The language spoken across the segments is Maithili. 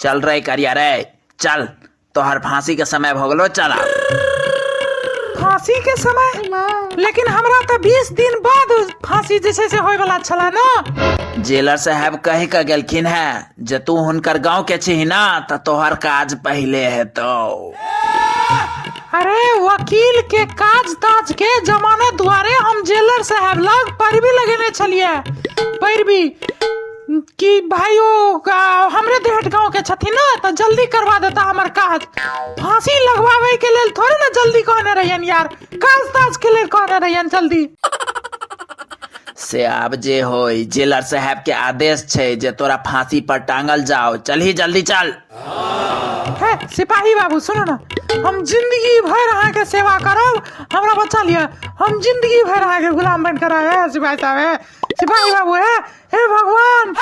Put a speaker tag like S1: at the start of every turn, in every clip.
S1: चल रे करिया रे, चल, तोहर फांसी के समय भऽ गेलो, चल आब।
S2: फांसी के समय? लेकिन हमरा तऽ 20 दिन बाद फांसी जे छै से होय वाला छला ने।
S1: जेलर साहेब कहि कऽ गेलखिन हेँ जे तू हुनकर गांव के छिही ना, तऽ तोहर काज पहिले हेतौ।
S2: अरे वकील के काज ताज के जमानत दुआरे हम जेलर साहब लग पैरवी लगेने छलियै, पैरवी कि भाई ओ हमरे देहट गांव के छथिन ना, तऽ जल्दी करवा देता हमर काज। फांसी लगवावे के लेल थोड़े ना जल्दी कहने रहियन यार, काज ताज के लेल कहने रहियन जल्दी।
S1: से आब जे होय, जेलर साहब के आदेश छै जे तोरा फांसी पर टांगल जाओ, चलही जल्दी चल।
S2: हे सिपाही बाबू सुनू ना, हम जिंदगी भरि अहाँके सेवा करब, हमरा बचा लिअ, हम जिंदगी भरि अहाँके गुलाम बनि कऽ रहब। हे सिपाही साहब, हे सिपाही बाबू, हे हे भगवान।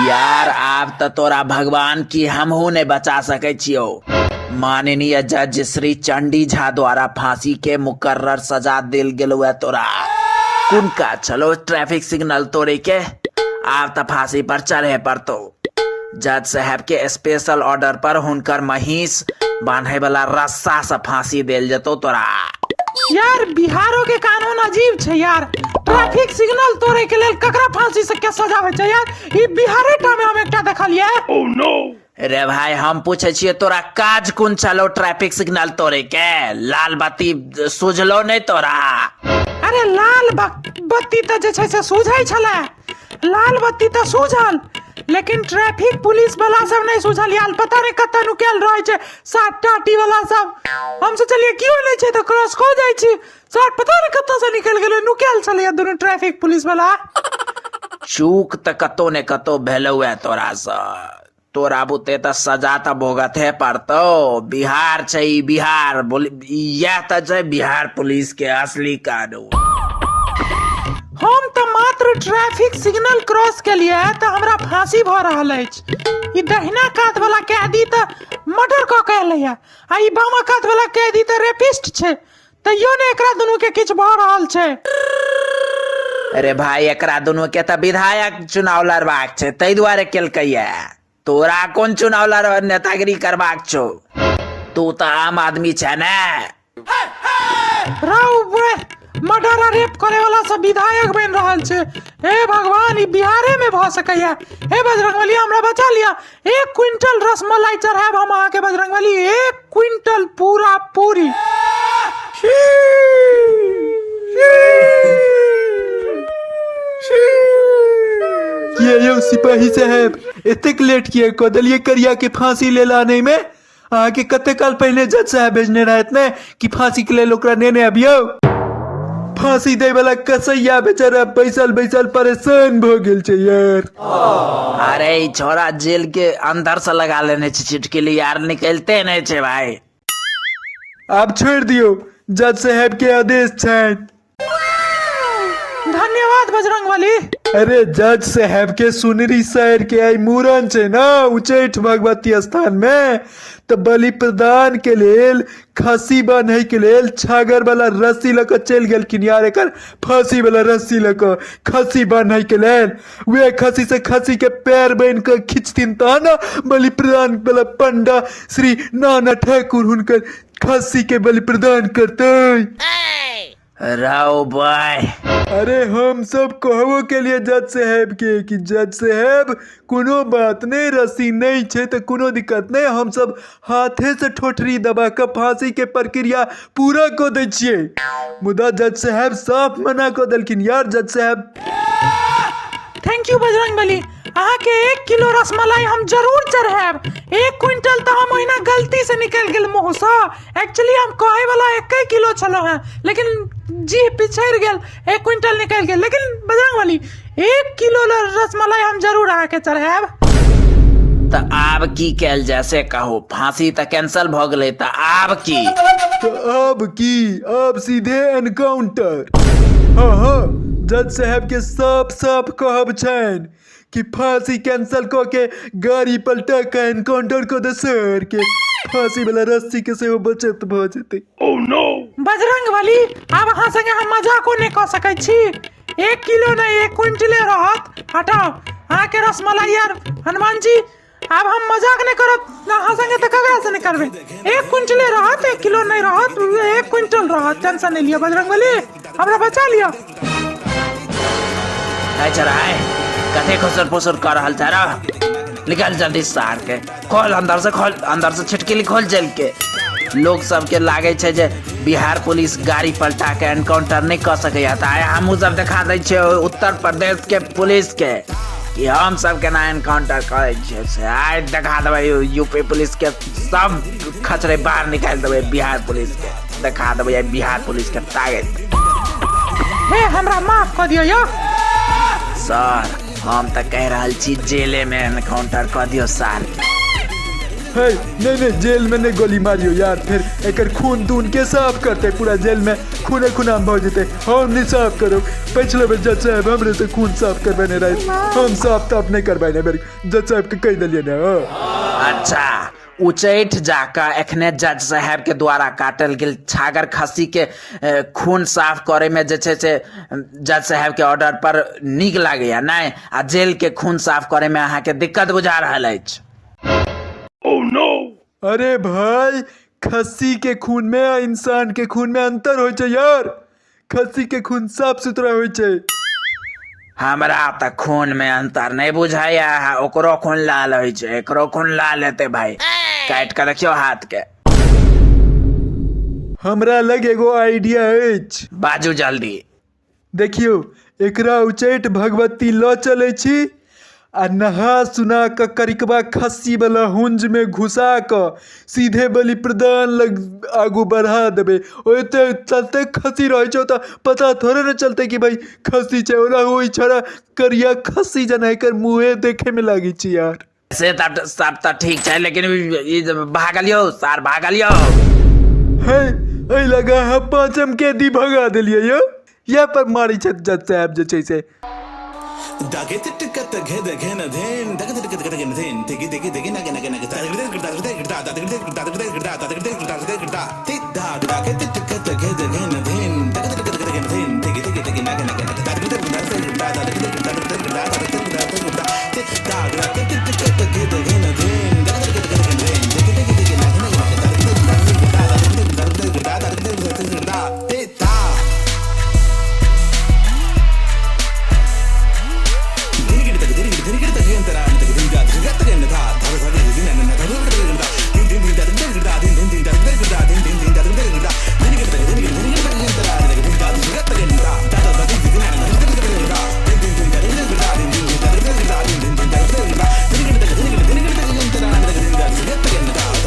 S1: यार आब तऽ तोरा भगवान की हमहूँ नहि बचा सकै छियौ। माननीय जज श्री चंडी झा द्वारा फांसी के मुकर्रर सजा देल गेलौ है तोरा। कोन काज छलो ट्रैफिक सिग्नल तोड़े के? आब तऽ फांसी पर चढ़े पड़तौ। जज साहब के स्पेशल ऑर्डर पर हुनकर महींस बांधे वाला रस्सा से फांसी देल जेतौ तोरा।
S2: यार बिहारो के कानून अजीब छै यार, ट्रैफिक सिग्नल तोड़े के लेल ककरा फांसी से के सजा होइ छै यार? ई बिहारे टा में हम एकटा देखलियै।
S1: रे भाई हम पूछे छियै तोरा काज कोन छलो ट्रैफिक सिग्नल तोड़े के? लाल बत्ती सुझलो नहीं तोरा?
S2: अरे लाल बत्ती तऽ जे छै से सुझै छलै, लाल बत्ती तऽ सूझल, लेकिन ट्रैफिक पुलिस वाला सब नहीं सूझल यार, पता नहीं कतऽ नुकायल रहै छै सात टाटी वाला सब। हम सोचलियै केओ नहीं छै तऽ क्रॉस कऽ जाइ छी, सर पता नहीं कतऽ से निकलि गेलै, नुकायल छलैया दुनू ट्रैफिक पुलिस वाला।
S1: चूक तऽ कतौ ने कतौ भेलौ है तोरा सँ, तोरा बुते तऽ सजा तऽ भोगते पड़तौ। बिहार छै ई बिहार, इएह तऽ छै बिहार पुलिस के असली कानून।
S2: हम तऽ मात्र ट्रैफिक सिग्नल क्रॉस केलियै तऽ हमरा फांसी भऽ रहल अछि। ई दहिना कात वाला कैदी तऽ मर्डर कऽ के एलैया आ ई बामा कात वाला कैदी तऽ रेपिस्ट छै, तैयो ने एकरा दुनू के किछु भऽ रहल छै।
S1: अरे भाई एकरा दुनू के तऽ विधायक चुनाव लड़बाक छै, ताहि दुआरे केलकैया। तोरा कोन चुनाव लड़ नेतागिरी करबाक छौ? तू तऽ आम आदमी छै ने।
S2: राउ बे, मर्डर आ रेप करे वाला सब विधायक बनि रहल छै। हे भगवान, ई बिहारे में भऽ सकैया। हे बजरंगबली हमरा बचा लिया। 1 क्विंटल रसमलाई चढ़ायब हम अहाँके बजरंगबली, 1 क्विंटल पूरा पूरी।
S3: किया यौ सिपाही साहेब, एतेक लेट किया कऽ देलियै करिया के फांसी लेल आनै में? अहाँके कते काल पहिले जज साहेब भेजने रहथि ने कि फांसी के लेल ओकरा नेने अबियौ। फांसी दै वाला कसैया बेचारा बैसल बैसल परेशान भऽ गेल छै यार।
S1: अरे ई छोरा जेल के अंदर से लगा लेने छै चिटकिली यार, निकलते नहीं छै भाई।
S3: आब छोड़ि दियौ, जज साहेब के आदेश छनि।
S2: धन्यवाद बजरंगबली।
S3: अरे जज साहब के सुनरी शहर के आई मूड़न छै ना उच्चैठ भगवती स्थान में, तऽ बलि प्रदान के लेल खस्सी बान्है के लेल छागर वाला रस्सी लऽ कऽ चलि गेलखिन यार। एकर फांसी वाला रस्सी लऽ कऽ खस्सी बान्है के लेल, वएह खस्सी से खस्सी के पैर बान्हि कऽ खिंचथिन तहन ने बलि प्रदान वाला पंडा श्री नाना ठाकुर हुनकर खस्सी के बलि प्रदान करतै।
S1: राव भाई।
S3: अरे हम सब कहबो के लिए जज साहेब के कि जज साहेब कोनो बात नहीं, रस्सी नहीं छे तो कोनो दिक्कत नहीं, हम सब हाथे से ठोठरी दबा के फांसी के प्रक्रिया पूरा कऽ दै छियै। मुदा जज साहेब साफ मना कऽ देलखिन यार। जज साहेब
S2: thank you Bajrangbali, अहाँके 1 किलो रसमलाई हम जरूर चढ़ायब। 1 क्विंटल तऽ हम ओहिना गलती से निकलि गेल मुँहसँ, एक्चुअली हम कहै वाला 1 किलो छलहुँ हेँ, लेकिन जीह पिछड़ि गेल, 1 क्विंटल निकलि गेल। लेकिन बजरंगबली 1 किलो रसमलाई हम जरूर अहाँके चढ़ायब।
S1: तऽ आब की कयल जाय से कहू? फांसी तऽ कैंसिल भऽ गेलै, तऽ आब की?
S3: तऽ आब की, आब सीधे एनकाउंटर। हाँ हाँ, जज साहब के साफ साफ कहब छनि कि फांसी कैंसिल कऽ के गाड़ी पलटा के एनकाउंटर कऽ दे सर के, फांसी वाला रस्सी के सेहो बचत भऽ जेतै।
S2: बजरंगबली आब अहाँ संगे हम मजाको नहि कऽ सकै छी। 1 किलो नहि 1 क्विंटले रहत। हटाउ अहाँके रसमलाई यार। हनुमान जी आब हम मजाक नहि करब अहाँ संगे तऽ ककरा से नहि करबै। 1 क्विंटले रहत, 1 किलो नहि रहत, 1 क्विंटल रहत। टेंशन नहि लिअ बजरंगबली, हमरा बचा लिअ।
S1: है चढ़ाए कते खुसर फुसर कर रहल छै रे, निकल जल्दी सार के, खोल अंदर से, खोल अंदर से छिटकिली खोल जेल के। लोग सबके लागे छै जे बिहार पुलिस गाड़ी पलटा के एनकाउंटर नहीं कर सकैया, तऽ आइ हमहूँ सब देखा दै छियै उत्तर प्रदेश के पुलिस के कि हम सब केना एनकाउंटर करै छियै से। आइ देखा देबै यूपी पुलिस के, सब खचरे बाहर निकालि देबै बिहार पुलिस के, देखा देबै आइ बिहार पुलिस के ताकत।
S2: हे हमरा माफ कऽ दियौ यौ।
S1: सर हम तऽ कहि रहल छी जेले में एनकाउंटर कऽ दियौ सार के।
S3: हे नहीं नहीं जेल में नहीं गोली मारियो यार, फिर एकर खून तून के साफ करते, पूरा जेल में खूने खूनाम भऽ जेतै। हम नहीं साफ करो, पिछले बेर जज साहब हमरे से खून साफ करबेने रहे, हम साफ ताफ नहीं करबेने बेर जज साहब के कहि देलियै ने। हाँ।
S1: अच्छा उच्चैठ जाकऽ एखने जज साहब के द्वारा काटल गेल छागर खस्सी के खून साफ करे में जे छै से जज साहब के ऑर्डर पर नीक लागैया नहि, आ जेल के खून साफ करे में अहाँके दिक्कत बुझा रहल अछि।
S3: अरे भाई खस्सी के खून में आ इंसान के खून में अंतर होइ छै यार, खस्सी के खून साफ सुथरा होइ छै।
S1: हमरा तऽ खून में अंतर नहीं बुझाइया, ओकरो खून लाल होइ छै एकरो खून लाल हेतै भाई, काटि कऽ देखियौ हाथ के।
S3: हमरा लग एगो आइडिया अछि।
S1: बाजू जल्दी।
S3: देखियौ एकरा उच्चैठ भगवती लऽ चलै छी आ नहा सुना कऽ करिकबा खस्सी वाला हुंज में घुसा कऽ सीधे बलि प्रदान लग आगू बढ़ा देबै। ओते तते खस्सी रहै छै ओतऽ पता थोड़े ने चलतै कि भाई खस्सी छै, ओना ओहि छौड़ा करिया खस्सी जेना एकर मुँहे देखे में लागै छै यार।
S1: से तऽ सब तऽ ठीक छै, लेकिन ई भागलियौ सार भागलियौ।
S3: हे एहि लगा हम पाँचम के दी भगा देलियै यौ, यह पर मारै छै जज साहब जे छै से।